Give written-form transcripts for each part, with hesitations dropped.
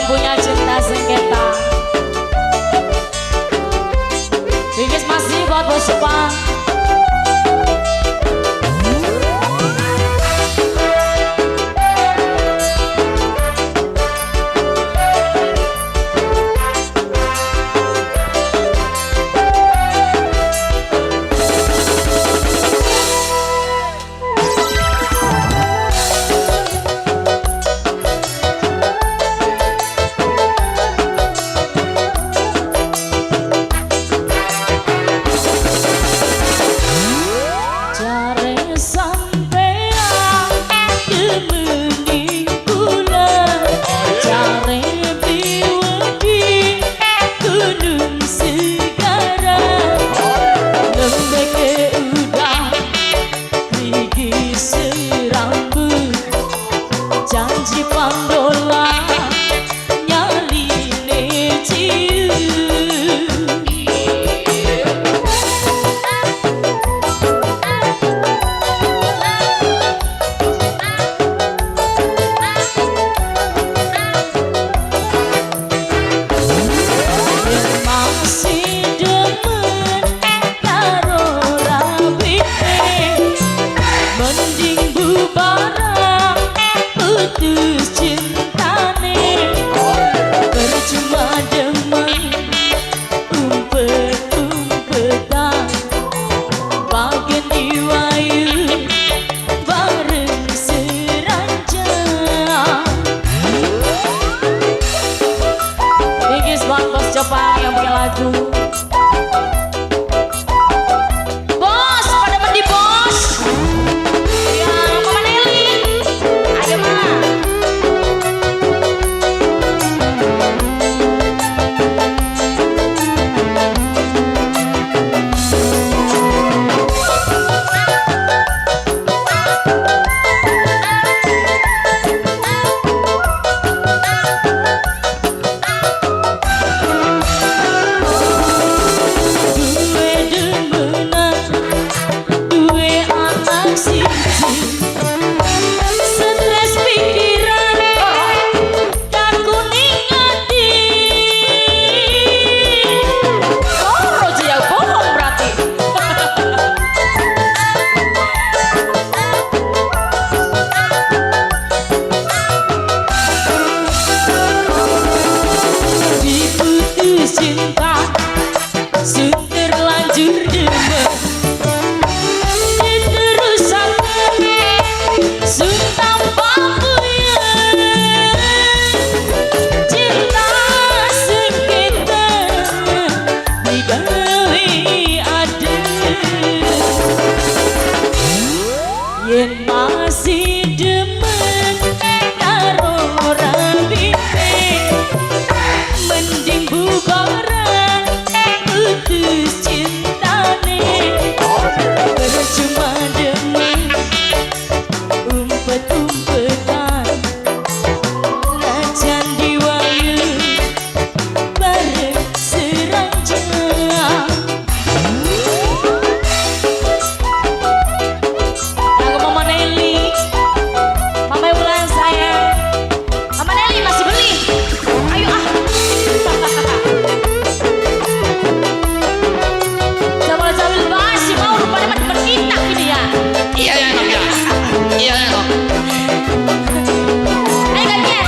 punya cinta sengketa. Bingkis masih buat Bos Jepang. Janji pandola nyaline ciu. Masih demen karo rabine, mending bubaran putus cintane. Percuma demen umpet-umpetan, bagian diwayu bareng seranjang. Bingkis buat Bos Jepang yang punya lagu. Bos, pada mandi bos. Ya, Mama Nelly. Ayo Ma. Duwe demenan, duwe anak siji, stres pikiran kakuning ati. Loro ya bohong berarti. Diputus cinta sun terlanjur demen, diterusaken sun tanpa puyeng. Cinta sengketa digawe adem. Yen masih demen karo rabine, mending bubaran putus cintane. Percuma demen umpet-umpetan, najan diwayu bareng seranjang. Lagu Mama Nelly, Mama Wulan sayang. Mama Nelly masih beli. Ayo ah. Jawil-jawil masih mau rupanya mah demen kita ini ya. Iya ya, iya. Iya ya. Ayo gantian.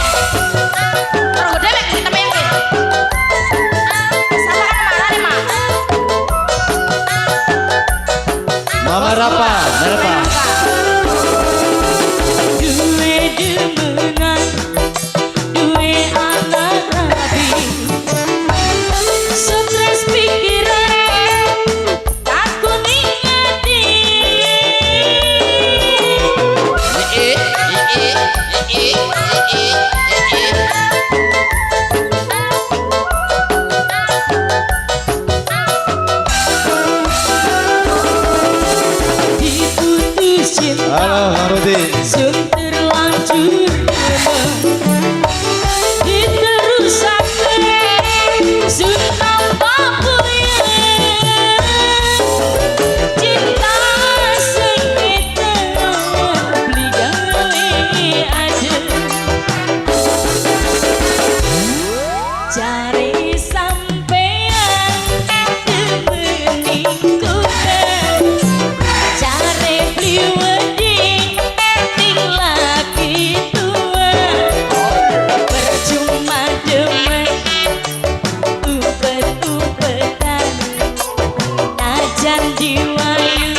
Orang gede kita bayangin. Sama kan marah nih, Ma. Mama Rapa, Rapa. Duwe demenan, duwe anak rabi, stres pikiran kakuning ati. Diputus cinta Halo, Bang Rudi. Sun terlanjur demen, diterusaken sun tanpa puyeng. Cinta sengketa beli gawe adem. Jare sampean demen ikutan, jare beli wedi ning laki tua. Percuma demen umpet-umpetan, najan diwayu.